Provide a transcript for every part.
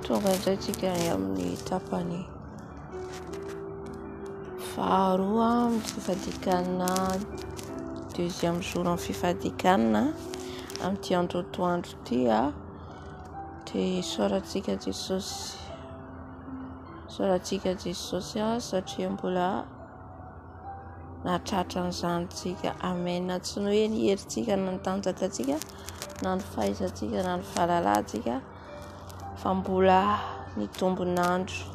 Tonga indray tsika any amin'ny tapany faharoa amin'ny fifadikanina, deuxième jour amin'ny fifadikanina amin'ity andro atoandro ity. Dia isaorantsika Jesosy, isaorantsika Jesosy satria mbola nahatratra an'izany tsika. Amen. Tsy ny hoe ny herintsika na ny tanjakantsika na ny fahaizantsika na ny fahalalantsika fa mbola ny tombon'andro,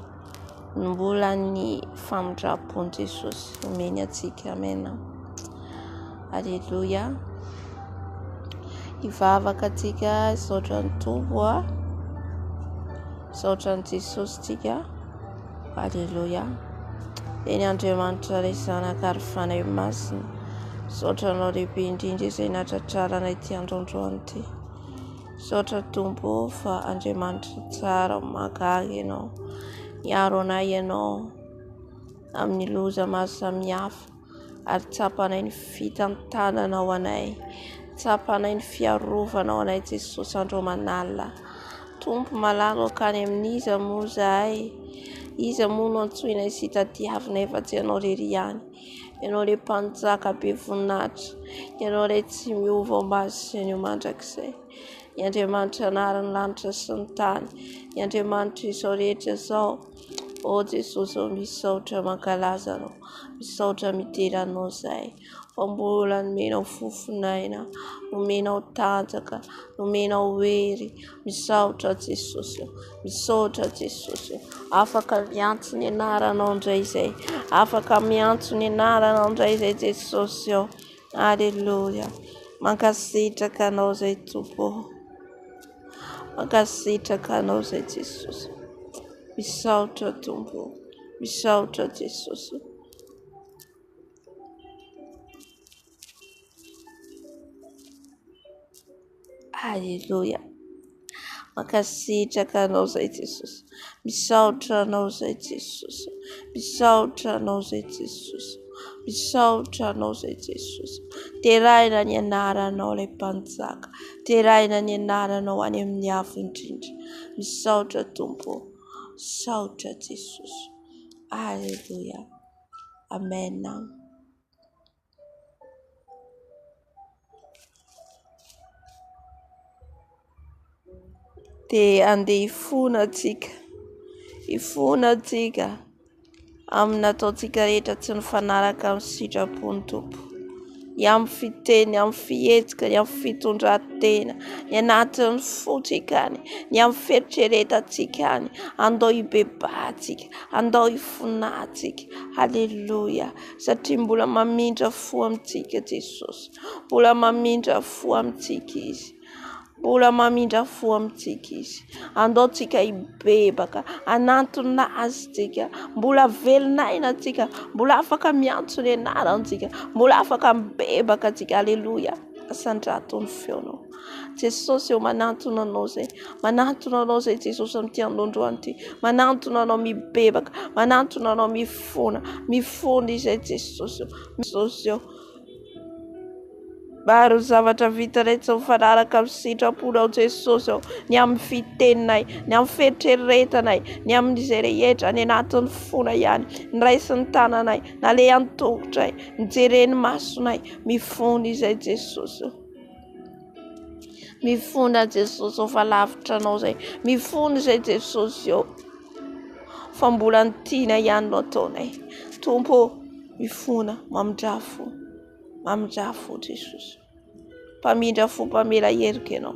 mbola ny famindram-pon'i Jesosy omeny antsika. Amen. Aleloia. Hivavaka antsika, hisaotra ny Tompo a. Misaotra an'i Jesosy tsika. Aleloia. Eny Andriamanitra Ray Zanaka ary Fanahy Masina. Misaotra anao lehibe indrindra izay natratrarana ity androandroany ity. Misaotra Tompo ô fa Andriamanitra tsara mahagaga ianao. Niaro anay ianao amin'ny loza maro samihafa ary tsapanay ny fitantananao anay. Tsapanay ny fiarovanao anay Jesosy andro aman'alina. Tompo malala hankany amin'iza moa izahay? Iza moa no antsoinay sy tadiavinay fa tsy ianao irery ihany? Ianao ilay mpanjaka be voninahitra, Ianao ilay tsy miova omaly sy anio mandrakizay. Ny Andriamanitra nahary ny lanitra sy ny tany, ny Andriamanitra izao rehetra izao. Ô Jesosy ô, misaotra mankalaza Anao, misaotra midera Anao izahay. Fa mbola nomenao fofon'aina, nomenao tanjaka, nomenao hery. Misaotra Jesosy ô, misaotra Jesosy ô. Afaka miantso ny anaranao indray izay, afaka miantso ny anaranao indray izay Jesosy ô. Aleloia. Mankasitraka anao izay Tompo ô. Mankasitraka anao izay Jesosy. Misaotra Tompo ô, misaotra Jesosy. Aleloia. Mankasitraka anao izay Jesosy. Misaotra anao izay Jesosy. Misaotra anao izay Jesosy. Misaotra anao izay Jesosy. Deraina ny anaranao ilay mpanjaka. Deraina ny anaranao any amin'ny avo indrindra. Misaotra Tompo. Misaotra Jesosy. Aleloia. Amen. Dia andeha hifona antsika, hifona antsika amin'ny nataontsika rehetra tsy nifanaraka amin'ny sitrapon'ny Tompo. Ny amin'ny fiteny, ny amin'ny fihetsika, ny amin'ny fitondran-tena, ny anatin'ny fontsika any, ny amin'ny fieritreretantsika any. Andao hibebahantsika, andao hifonantsika. Haleloia! Satria mbola mamindra fo amintsika Jesosy. Mbola mamindra fo amintsika Izy. Mbola mamindra fo amintsika Izy. Andao tsika hibebaka, hanantona Azy tsika. Mbola velon'aina tsika, mbola afaka miantso ny anarany tsika, mbola afaka mibebaka tsika. Aleloia. Asandrato ny feonao. Jesosy ô, manantona anao izay. Manantona anao izay Jesosy amin'ity androandroany ity. Manantona anao mibebaka, manantona anao mifona, mifona izay Jesosy ô. Jesosy ô. Maro ny zavatra vitanay tsy mifanaraka amin'ny sitraponao Jesosy ô, ny amin'ny fiteninay, ny amin'ny fieritreretanay, ny amin'izay rehetra any anatin'ny fonay ihany, niraisin'ny tananay, nalehan'ny tongotray, nijeren'ny masonay, mifona izay Jesosy ô. Mifona Jesosy ô fa lavitra anao izay, mifona izay Jesosy ô, fa mbola ny tiana ihany no ataonay. Tompo ô, mifona, mamindrà fo. Mamindrà fo Jesosy. Mpamindra fo, mpamela heloka ianao.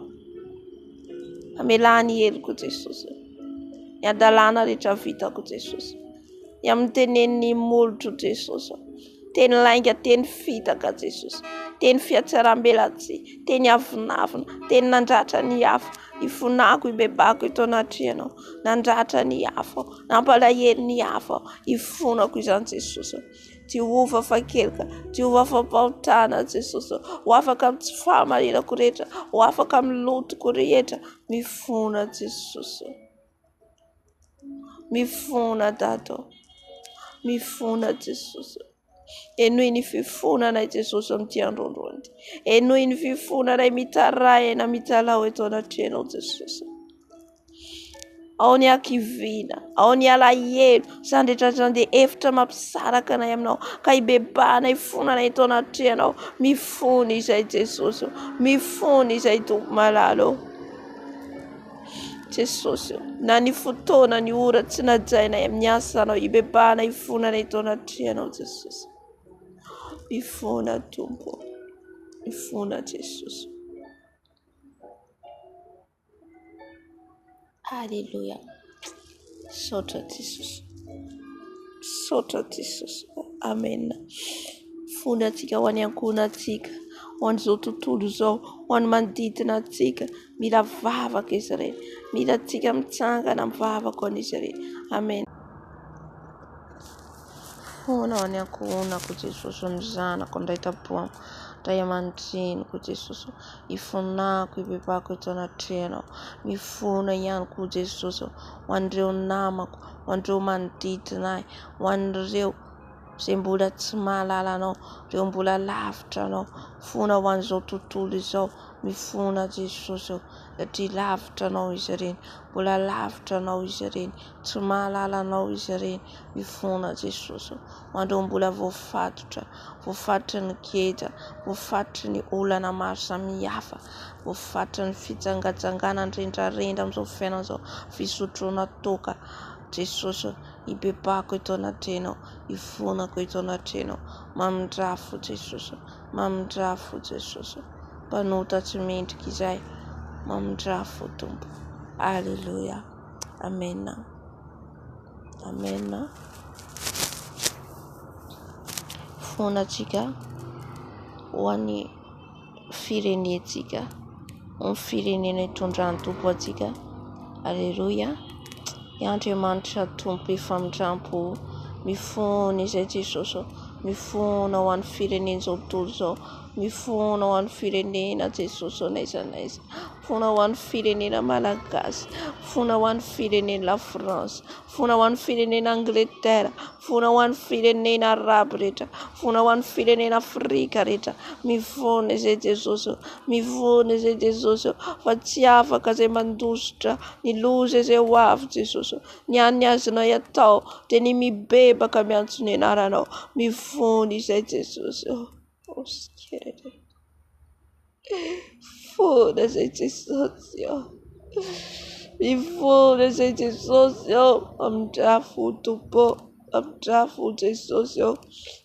Mamelà ny heloko Jesosy. Ny hadalana rehetra vitako Jesosy. Ny amin'ny tenenin'ny molotro Jesosy. Teny lainga, teny fitaka Jesosy. Teny fihatsaram-belatsihy, teny avonavona, teny nandratra ny hafa. Ifonako, ibebako eto anatrehanao. Nandratra ny hafa, nampalahelo ny hafa. Ifonako izany Jesosy. Jehovah afa-keloka, Jehovah afa-pahotana, Jesosy ô. Ho afaka amin'ny tsy fahamarinako rehetra, ho afaka amin'ny lotoko rehetra. Mifona Jesosy ô. Mifona Dada ô. Mifona Jesosy ô. Henoy ny fifonanay Jesosy amin'ity androandroany ity. Henoy ny fifonanay mitaraina mitalaho eto anatrehanao Jesosy. Ao ny hakiviana, ao ny alahelo, izany rehetra izany dia efitra mampisaraka anay aminao, ka hibebahanay fonana eto anatrehanao. Mifona izay Jesosy ô, mifona izay Tompo malala ô. Jesosy ô, na ny fotoana, ny ora tsy najainay amin'ny asanao, hibebahanay fonana eto anatrehanao Jesosy. Mifona Tompo, mifona Jesosy. Aleloia. Misaotra Jesosy. Misaotra Jesosy. Amen. Fony antsika ho an'ny ankohonantsika, ho an'izao tontolo izao, ho an'ny manodidina antsika. Mila vavaka izy ireny. Mila antsika mitsangana mivavaka ho an'izy ireny. Amen. Fona ho an'ny ankohonako Jesosy, ny zanako, ny ray tampo amiko, ray aman-dreniko Jesosy. Ifonako, ibebako eto anatrehanao. Mifona ihany koa Jesosy ho an'ireo namako, ho an'ireo manodidina ahy, ho an'ireo izay mbola tsy mahalala anao, ireo mbola lavitra anao. Mifona ho an'izao tontolo izao, mifona Jesosy ô, satria lavitra anao izy ireny, mbola lavitra anao izy ireny, tsy mahalala anao izy ireny. Mifona Jesosy ô, ho an'ireo mbola voafatotra, voafatotry ny geja, voafatotry ny olana maro samihafa, voafatotry ny fijangajangana ny rendrarendra amin'izao fiainana izao, fisotroana toaka. Jesosy ô, hibebahako eto anatrehanao, hifonako eto anatrehanao. Mamindrà fo Jesosy ô, mamindrà fo Jesosy ô. Mpanota tsy mendrika izahay, mamindrà fo Tompo. Aleloia. Amena. Amen. Fona antsika ho an'ny firenentsika, ho an'ny firenena itondran'ny Tompo antsika. Aleloia. I Andriamanitra Tompo be famindrampo, mifona izay Jesosy ô, mifona ho an'ny firenen'izao tontolo izao, mifona ho an'ny firenena Jesosy ô n'aiza n'aiza. Fona ho an'ny firenena malagasy, fona ho an'ny firenena la France, fona ho an'ny firenena Angleterre, fona ho an'ny firenena arabo rehetra, fona ho an'ny firenena Afrika rehetra. Mifona izay Jesosy ô, mifona izay Jesosy ô, fa tsy afaka izay mandositra ny loza izay ho avy Jesosy ô. Ny an'ny azonay atao dia ny mibebaka miantso ny anaranao. Mifona izay Jesosy ô. Mifona izay Jesosy ô. Mifona izay Jesosy ô. Mamindrà fo Tompo ô. Mamindrà fo Jesosy ô.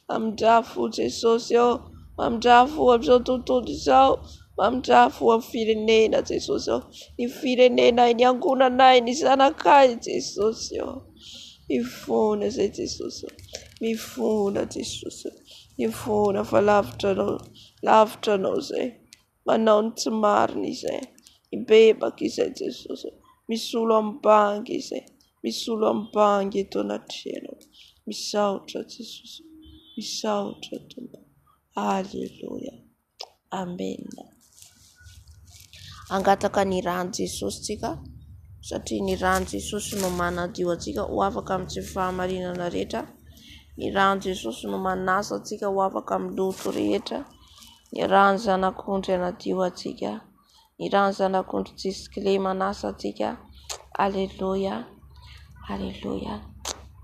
Mamindrà fo Jesosy ô. Mamindrà fo amin'izao tontolo izao. Mamindrà fo amin'ny firenena Jesosy ô. Ny firenenay, ny ankohonanay, ny zanakay Jesosy ô. Mifona izay Jesosy ô. Mifona Jesosy ô. Mifona fa lavitra anao. Lavitra anao izay manao ny tsy marina izay, mibebaka izay Jesosy ô, misolo amin'ny banga izay, misolo amin'ny banga eto anatrehanao. Misaotra Jesosy, misaotra Tompo. Aleloia. Amena. Hangataka ny ran'i Jesosy tsika satria ny ran'i Jesosy no manadio antsika ho afaka amin'ny tsy fahamarinana rehetra. Ny ran'i Jesosy no manasa antsika ho afaka amin'ny loto rehetra. Ny ran'ny Zanak'ondry hanadio antsika. Ny ran'ny Zanak'ondry tsisy kilema manasa antsika. Aleloia. Aleloia.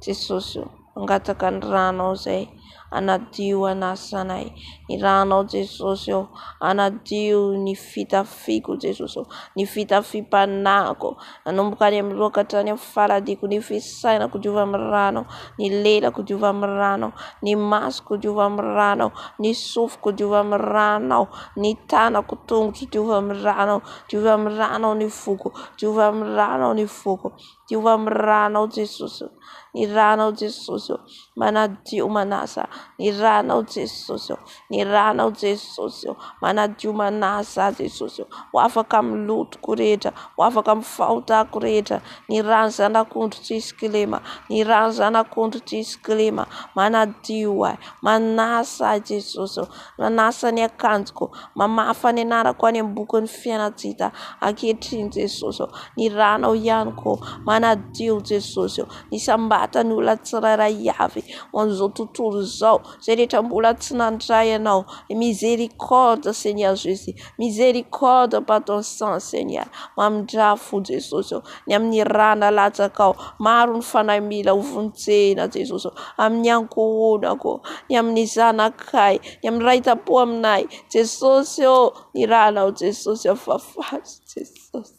Jesosy ô, mangataka ny ranao izay hanadio hanasa anay. Ny ranao Jesosy ô, hanadio ny fitafiako Jesosy ô, ny fitafiam-panahiko. Nanomboka any amin'ny lohako hatrany amin'ny faladiko, ny fisainako diovy amin'ny ranao, ny lelako diovy amin'ny ranao, ny masoko diovy amin'ny ranao, ny sofiko diovy amin'ny ranao, ny tanako, tongotro diovy amin'ny ranao, diovy amin'ny ranao ny foko, diovy amin'ny ranao ny foko, diovy amin'ny ranao Jesosy ô, ny ranao Jesosy ô, manadio manasa, ny ranao Jesosy ô, ny ranao Jesosy ô, manadio manasa Jesosy ô, ho afaka amin'ny lotoko rehetra, ho afaka amin'ny fahotako rehetra, ny ran'ny zanak'ondry tsisy kilema, ny ran'ny zanak'ondry tsisy kilema, manadio ahy, manasa ahy Jesosy ô, manasa ny akanjoko, mamafa ny anarako any amin'ny bokin'ny fiainan-tsy hita ankehitriny Jesosy ô, ny ranao ihany koa. Manadio Jesosy ô. Ny isam-batan'ny olona tsirairay avy ho an'izao tontolo izao, izay rehetra mbola tsy nandray Anao. Miséricorde Seigneur Jésus. Miséricorde par ton sang Seigneur. Mamindrà fo Jesosy ô. Ny amin'ny rà nalatsakao. Maro ny fanahy mila ho vonjena Jesosy ô. Amin'ny ankohonako, ny amin'ny zanakay, ny amin'ny ray tam-po aminay. Jesosy ô, ny rànao Jesosy afafazo Jesosy.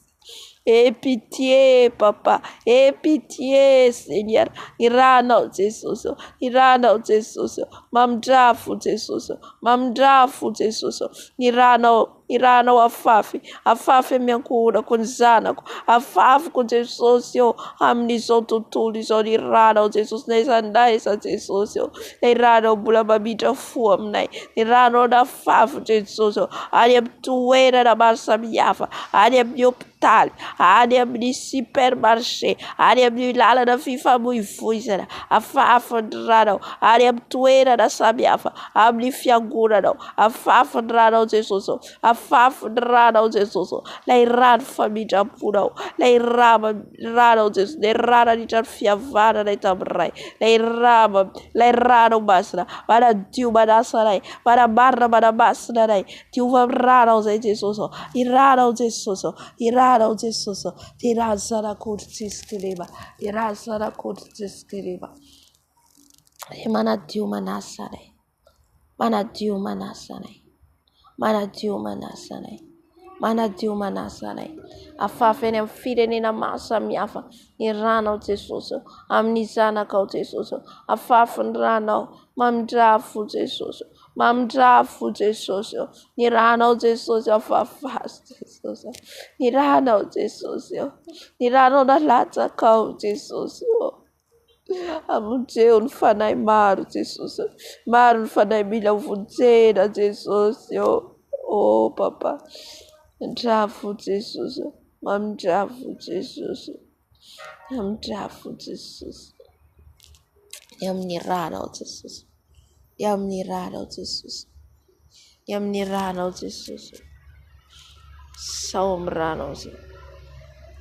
Aie pitié papa, aie pitié Seigneur. Ny rànao Jesosy ô, ny rànao Jesosy ô. Mamindrà fo Jesosy ô, mamindrà fo Jesosy ô. Ny rànao, ny rànao afafy, afafy amin'ny ankohonako, ny zanako. Afafiko Jesosy ô, amin'izao tontolo izao ny rànao Jesosy, n'aiza n'aiza Jesosy ô. Ilay rànao mbola mamindra fo aminay, ny rànao nafafy Jesosy ô, any amin'ny toerana maro samihafa, any amin'ny hopitaly, any amin'ny supermarché, any amin'ny lalana fifamoivoizana, afafy ny rànao, any amin'ny toerana samihafa, amin'ny fiangonanao, afafy ny rànao Jesosy ô, afafy ny rànao Jesosy ô, ilay rano famindram-ponao, ilay rà rànao Jesosy, ilay rà nandritra ny fihavananay tamin'ny Ray, ilay rà ilay rànao masina, manadio manasa anay, manamarina manamasina anay, diovy amin'ny rànao izay Jesosy ô, ny rànao Jesosy ô, ny rànao Jesosy ô, ny ràn'ny Zanak'ondry tsisy kilema, ny ràn'ny Zanak'ondry tsisy kilema, manadio manasa anay. Manadio manasa anay. Manadio manasa anay. Manadio manasa anay. Afafy any amin'ny firenena maro samihafa ny ranao Jesosy ô. Amin'ny zanakao Jesosy ô. Afafy ny ranao. Mamindrà fo Jesosy ô. Mamindrà fo Jesosy ô. Ny ranao Jesosy afafazo Jesosy ô. Ny ranao Jesosy ô. Ny ranao nalatsakao Jesosy ô. Amonjeo ny fanahy maro Jesosy ô. Maro ny fanahy mila ho vonjena Jesosy ô. Oh Papa. Mindrafo Jesosy ô. Mamindrafo Jesosy ô. Mamindrafo Jesosy. Ny amin'ny ranao Jesosy. Ny amin'ny ranao Jesosy. Ny amin'ny ranao Jesosy. Sao amin'ny ranao zay.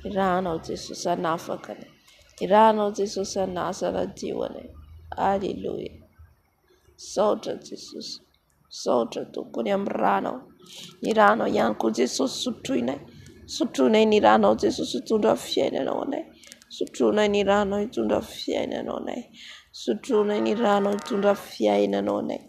Ny ranao Jesosy hanafaka anay. Ny ranao Jesosy hanasa hanadio anay. Aleloia. Misaotra Jesosy. Misaotra Tompo ny amin'ny ranao. Ny ranao ihany koa Jesosy sotroinay. Sotroinay ny ranao Jesosy hitondra fiainana ho anay. Sotroinay ny ranao hitondra fiainana ho anay. Sotroinay ny ranao hitondra fiainana ho anay.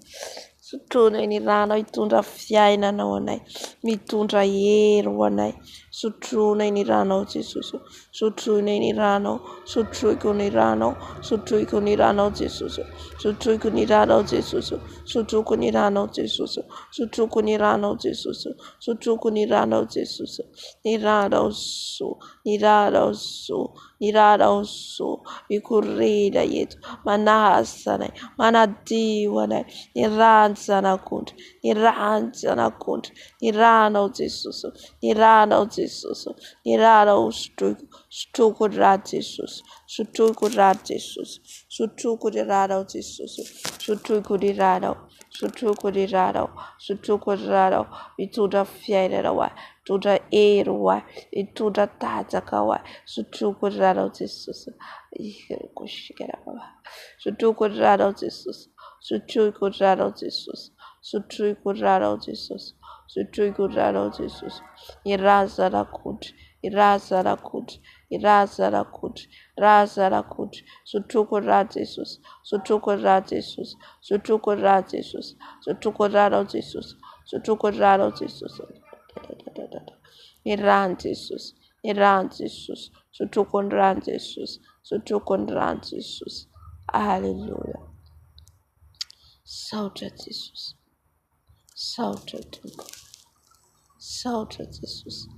Sotroinay ny ranao hitondra fiainana ho anay. Mitondra hery ho anay. Sotroinay ny ranao Jesosy ô. Sotroinay ny ranao. Sotroiko ny ranao. Sotroiko ny ranao Jesosy ô. Sotroiko ny ranao Jesosy ô. Sotroko ny ranao Jesosy ô. Sotroko ny ranao Jesosy ô. Sotroko ny ranao Jesosy ô. Ny ranao soa. Ny ranao soa. Ny ranao soa mikoriana eto, manasa anay, manadio anay, ny ran'ny Zanak'ondry, ny ran'ny Zanak'ondry, ny ranao Jesosy ô, ny ranao Jesosy ô, ny ranao hosotroiko, sotroiko ny ran'i Jesosy, sotroiko ny ran'i Jesosy, sotroiko ny ranao Jesosy ô, sotroiko ny ranao, sotroiko ny ranao, sotroiko ny ranao, mitondra fiainana ho ahy, mitondra hery ho ahy, mitondra tanjaka ho ahy. Sotroiko ny ranao Jesosy. Sotroiko ny ranao Jesosy. Sotroiko ny ranao Jesosy. Sotroiko ny ranao Jesosy. Sotroiko ny ranao Jesosy. Ny rà zanak'ondry, ny rà zanak'ondry, ny rà zanak'ondry, rà zanak'ondry. Sotroiko ny rà Jesosy. Sotroiko ny rà Jesosy. Sotroiko ny rà Jesosy. Sotroiko ny ranao Jesosy. Sotroiko ny ranao Jesosy. Ny ran'i Jesosy, ny ran'i Jesosy, sotroiko ny ran'i Jesosy, sotroiko ny ran'i Jesosy. Aleloia. Saotra Jesosy. Saotra Tompo. Saotra Jesosy.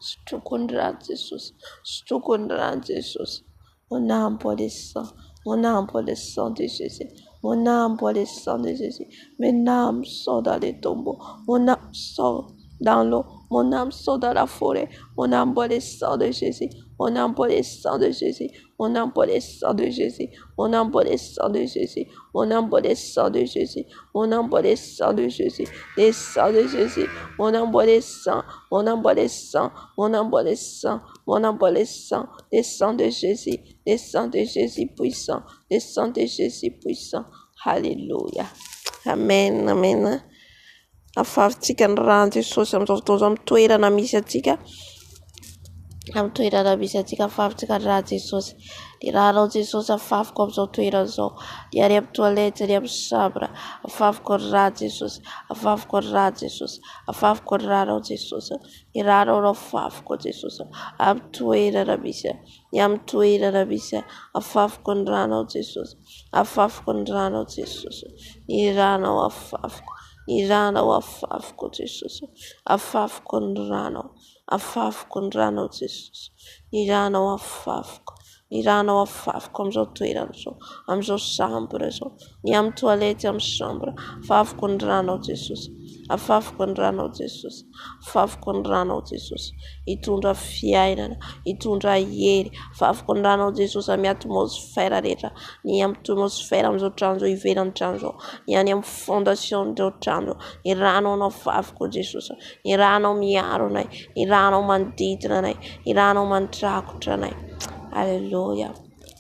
Sotroiko ny ran'i Jesosy, sotroiko ny ran'i Jesosy. Mon âme boit le sang, mon âme boit le sang de Jésus. Mon âme boit le sang de Jésus. Mon âme sort dans les tombeaux. Mon âme sort dans l'eau. Mon âme sort dans la forêt. Mon âme boit le sang de Jésus. Au nom le sang de Jésus. Au nom le sang de Jésus. Au nom le sang de Jésus. Au nom le sang de Jésus. Au nom le sang de Jésus. Le sang de Jésus. Au nom le sang. Au nom le sang. Au nom le sang. Au nom le sang. Le sang de Jésus. Le sang de Jésus puissant. Le sang de Jésus puissant. Alléluia. Amen. Amen. Afafintsika ny ran'i Jesosy amin'izao fotoana izao amin'ny toerana misy antsika. Amin'ny toerana misy antsika afafintsika ny ran'i Jesosy. Ny ranao Jesosy afafiko amin'izao toerana izao. Ny any amin'ny toilette, ny amin'ny chambre. Afafiko ny ran'i Jesosy. Afafiko ny ran'i Jesosy. Afafiko ny ranao Jesosy. Ny ranao no afafiko Jesosy. Amin'ny toerana misy ahy. Ny amin'ny toerana misy ahy. Afafiko ny ranao Jesosy. Afafiko ny ranao Jesosy. Ny ranao afafiko. Ny ranao afafiko Jesosy. Afafiko ny ranao. Afafiko ny ranao Jesosy. Ny ranao afafiko. Ny ranao afafiko amin'izao toerana izao. Amin'izao chambre izao. Ny amin'ny toilette amin'ny chambre. Afafiko ny ranao Jesosy. Afafiko ny ranao Jesosy. Afafiko ny ranao Jesosy. Hitondra fiainana, hitondra hery. Afafiko ny ranao Jesosy amin'ny atmosphère rehetra. Ny amin'ny atmosphère amin'izao trano izao, ivelan'ny trano izao. Ny any amin'ny fondation izao trano izao. Ny ranao no afafiko Jesosy. Ny ranao miaro anay. Ny ranao manodidina anay. Ny ranao mandrakotra anay. Alléluia.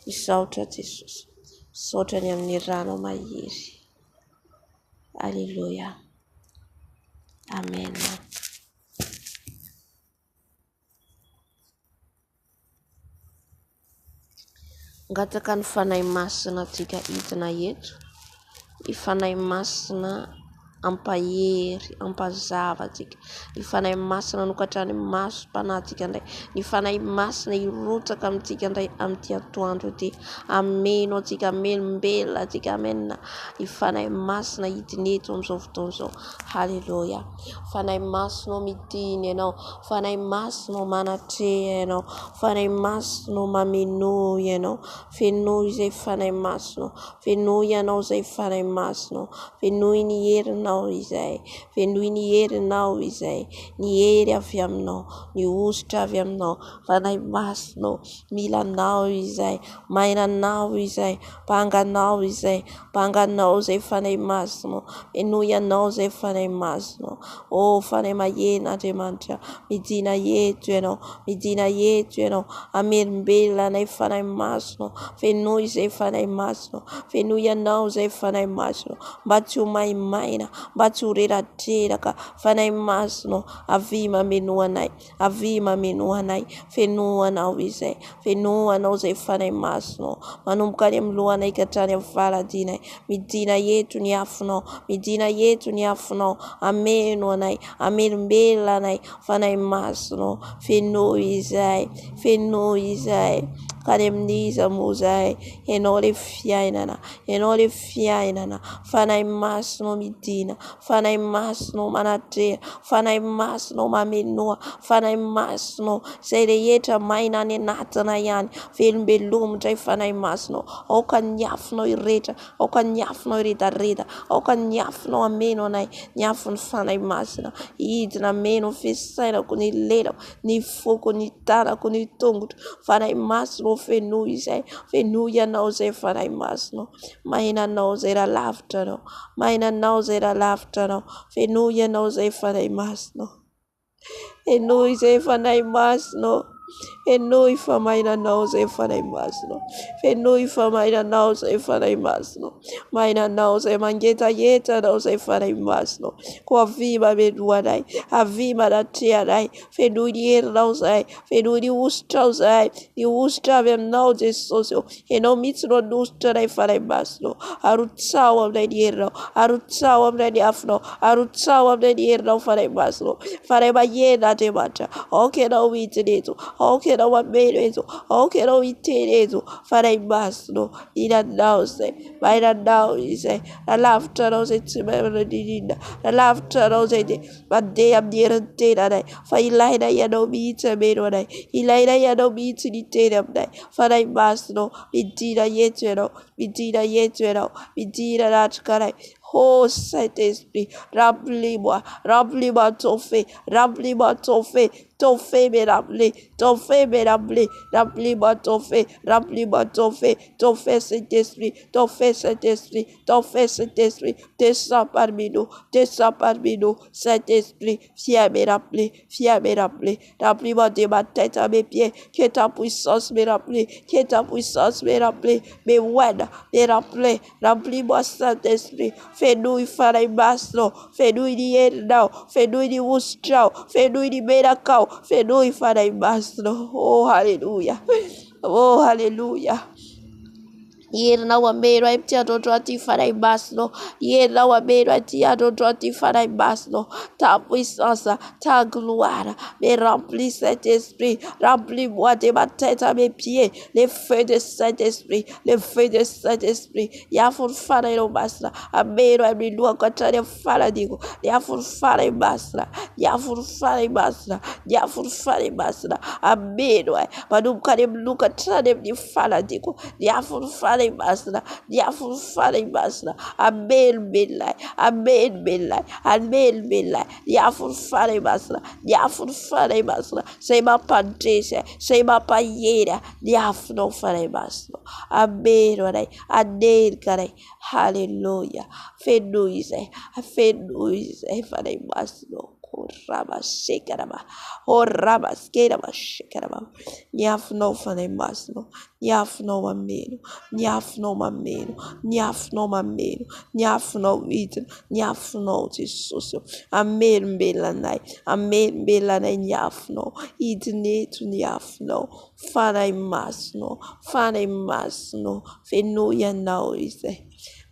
Misaotra Jesosy. Misaotra ny amin'ny ranao mahery. Alléluia. Amen. Angataka ny Fanahy Masina antsika hidina eto. Ny Fanahy Masina hampahery, hampazava antsika. Ny Fanahy Masina hanokatra ny masom-panahintsika indray. Ny Fanahy Masina hirotsaka amintsika indray amin'ity atoandro ity. Hameno antsika, hamelombelona antsika. Amen. Ny Fanahy Masina hidina eto amin'izao fotoana izao. Haleloia. Fanahy Masina ô midina Ianao. Fanahy Masina ô manatreha Ianao. Fanahy Masina ô mamenoa Ianao. Fenoy izay Fanahy Masina ô. Fenoy Ianao izay Fanahy Masina ô. Fenoy ny herinao izay. Fenoy ny herinao izay. Ny hery avy aminao. Ny hosotra avy aminao. Fanahy Masina ô. Mila Anao izay. Maina Anao izay. Banga Anao izay. Banga Anao izay Fanahy Masina ô. Henoy Anao izay Fanahy Masina ô. Ô Fanahy Maherin' Andriamanitra, midina eto Ianao, midina eto Ianao, hamelombelona anay Fanahy Masina ô. Fenoy izay Fanahy Masina ô. Fenoy Anao izay Fanahy Masina ô. Mba tsy ho maimaina, mba tsy ho reradreraka. Fanahy Masina ô, avia mamenoa anay. Avia mamenoa anay, fenoa anao izay, fenoa anao izay Fanahy Masina ô, manomboka any amin'ny lohanay ka hatrany amin'ny faladinay, midina eto ny afonao, midina eto ny afonao, hameno anay, hamelombelona anay, Fanahy Masina ô, fenoy izay, fenoy izay, ka any amin'iza moa izahay, Ianao ilay fiainana, Ianao ilay fiainana, Fanahy Masina ô midina, Fanahy Masina ô manatreha, Fanahy Masina ô mamenoa, Fanahy Masina ô izay rehetra maina any anatinay any, velombelomy indray Fanahy Masina ô, aoka ny afonao hiretra, aoka ny afonao hiredareda, aoka ny afonao hameno anay, ny afon'ny Fanahy Masina hidina hameno ny fisainako, ny lelako, ny foko, ny tanako, ny tongotro, Fanahy Masina ô fenoy izay, fenoy Ianao izay Fanahy Masina ô. Mahena anao izay raha lavitra anao. Mahena anao izay raha lavitra anao. Fenoy ianao izay Fanahy Masina ô. Fenoy izay Fanahy Masina ô. Fenoy fa mahena anao izay Fanahy Masina ô. Fenoy fa mahena anao izay Fanahy Masina ô. Mahena anao izay mangetaheta anao izay Fanahy Masina ô. Koa avia mamenoa anay, avia manatreha anay. Fenoy ny herinao izahay, fenoy ny hosotrao izahay, ny hosotra avy aminao Jesosy ô. Ianao mihitsy no hanositra anay Fanahy Masina ô. Arotsaho aminay ny herinao, arotsaho aminay ny afonao, arotsaho aminay ny herinao Fanahy Masina ô. Fanahy mahery Andriamanitra, aoka Ianao hidina eto, aoka Ianao hameno eto, aoka Ianao hiteny eto. Fanahy Masina ô, mila Anao izay, mahay Anao izay, raha lavitra Anao izay tsy mahay manao n'inon'inona, raha lavitra Anao izay dia mandeha amin'ny herin'ny tenanay, fa ilainay Ianao mihitsy hameno anay, ilainay Ianao mihitsy ny hiteny aminay. Fanahy Masina ô, midina eto Ianao, midina eto Ianao, midina anatrika anay. Oh Saint-Esprit, remplis-moi, remplis-moi ton feu, remplis-moi ton feu, ton feu me remplit, ton feu me remplit, remplis-moi ton feu, remplis-moi ton feu, ton feu Saint-Esprit, ton feu Saint-Esprit, ton feu Saint-Esprit, descends parmi nous, descends parmi nous, Saint-Esprit, viens me remplir, viens me remplir, remplis-moi de ma tête à mes pieds, que ta puissance me remplit, que ta puissance me remplit, me oine, me remplit, remplis-moi Saint-Esprit, fenoy Fanahy Masina, fenoy ny herinao, fenoy ny hosotrao, fenoy ny menakao, fenoy Fanahy Masina. Oh, haleloia. Oh, haleloia. Ny herinao hameno ahy amin'ity andro androany ity Fanahy Masina. Ny herinao hameno ahy ity andro androany ity Fanahy Masina. Ta puissance, ta gloire, me remplis Saint-Esprit, remplis-moi de ma tête à mes pieds, le feu de Saint-Esprit, le feu de Saint-Esprit. Ny afon'ny Fanahinao Masina, hameno ahy amin'ny lohako hatrany amin'ny faran'iko. Ny afon'ny Fanahy Masina, ny afon'ny Fanahy Masina, ny afon'ny Fanahy Masina, hameno ahy manomboka any amin'ny lohako hatrany amin'ny faran'iko. Ny afon'ny Fanahy Masina, ny afon'ny Fanahy Masina, hamelombelona ahy, hamelombelona ahy, hamelombelona ahy. Ny afon'ny Fanahy Masina, ny afon'ny Fanahy Masina, izay mampandresy ahy, izay mampahery ahy, ny afonao Fanahy Masina. Hameno anay, hanerika anay. Haleloia. Fenoy izay, fenoy izay Fanahy Masina. Korabashekaraba, horabaskerabashekaraba. Ny afonao Fanahy Masina, ny afonao mameno, ny afonao mameno, ny afonao mameno, ny afonao midina, ny afonao Jesosy. Hamelombelona anay, hamelombelona anay ny afonao. Hidina eto ny afonao. Fanahy Masina, Fanahy Masina, fenoy Ianao izay.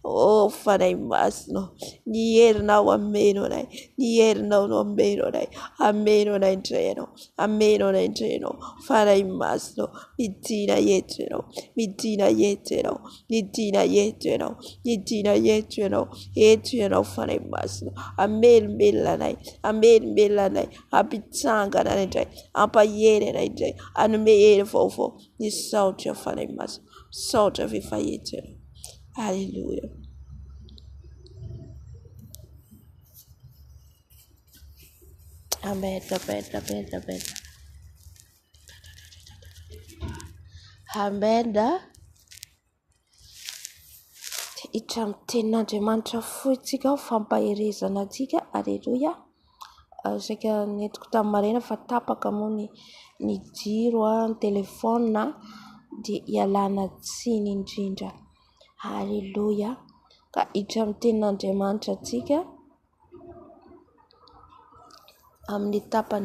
Oh Fanahy Masina, ny herinao hameno anay, ny herinao no hameno anay, hameno anay indray Ianao, hameno anay indray Ianao. Fanahy Masina, midina eto Ianao, midina eto Ianao, midina eto Ianao, midina eto Ianao, eto Ianao Fanahy Masina, hamelombelona anay, hamelombelona anay, hampitsangana anay indray, hampahery anay indray, hanome hery vaovao. Misaotra Fanahy Masina, misaotra fa efa eto Ianao. Alléluia. Amen, amen, amen, amen. Amen. Hiditra amin'ny tenin'Andriamanitra fohy tsika ho fampaherezana antsika. Aleloia. Saika nentiko tamin'ny maraina fa tapaka moa ny ny jiro, ny telefaonina dia ialana tsiny indrindra. Aleloia. Ka hiditra amin'ny tenin'Andriamanitra tsika amin'ny tapany.